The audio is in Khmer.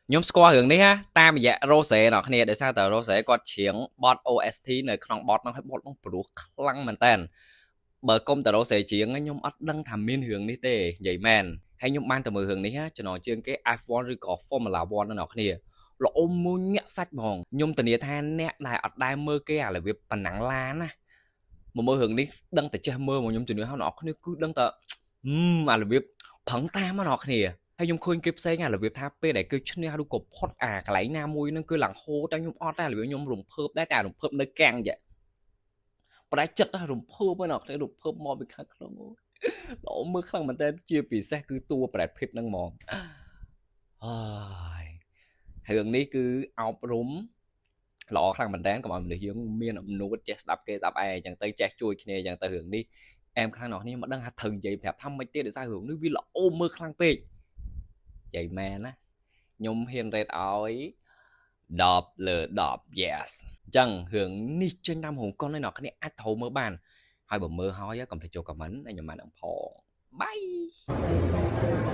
ខ្ញុំស្គាល់រឿងនេះណាតាមរយៈ Rose អ្នកគ្នាដោយសារតែ Rose គាត់ច្រៀងបទ OST នៅក្នុងបទហ្នឹងហើយបទហ្នឹងព្រោះខ្លាំងមែនតើបើគុំតែ Rose ច្រៀងខ្ញុំអត់ដឹងថាមានរឿងនេះទេនិយាយមែនហើយខ្ញុំបានទៅមើលរឿងនេះចំណងជើងគេ F1 ឬក៏ Formula 1 អ្នកគ្នាល្អមួយញាក់សាច់ហ្មងខ្ញុំធានាថាអ្នកដែលអត់ដែលមើលគេអារបៀបប៉ុណ្ណឹងឡានណាមកមើលរឿងនេះដឹងតែចេះមើលមកខ្ញុំជំនឿហើយអ្នកគ្នាគឺដឹងតែអារបៀបប្រឹងតាមអ្នកគ្នាហើយខ្ញុំឃើញគេផ្សេងអារបៀបថាពេលដែលគេឈ្នះឬក៏ផុតអាកន្លែងណាមួយហ្នឹងគឺឡើងហូរតែខ្ញុំអត់ដែររបៀបខ្ញុំរំភើបដែរតែរំភើបនៅកាំងយ៉ាប្រែចិត្តរំភើបហ្នឹងអ្នកគ្នារំភើបមកពីខាងក្នុងល្អមើលខ្លាំងមែនតើជាពិសេសគឺតួ Brad Pitt ហ្នឹងហ្មងហើយរឿងនេះគឺអប់រំល្អខ្លាំងមែនតើកុំឲ្យមនុស្សយើងមានអំនួតចេះស្ដាប់គេស្ដាប់ឯងអញ្ចឹងទៅចេះជួយគ្នាអញ្ចឹងទៅរឿងនេះអែមខ្លាំងណាស់នេះមិនដឹងថាត្រូវនិយាយប្រាប់ថាមិនទៀតដោយសាររឿងនេះវាល្អមើលខ្លាំងពេកនិយាយមែនណាខ្ញុំហ៊ាន rate ឲ្យ10លើ10 yes អញ្ចឹងរឿងនេះចេញតាមរោងកុនឯអ្នកគ្នាអាចត្រូវមើលបានហើយបើមើលហើយកុំភ្លេចចូល comment ឲ្យខ្ញុំបានដឹងផង bye.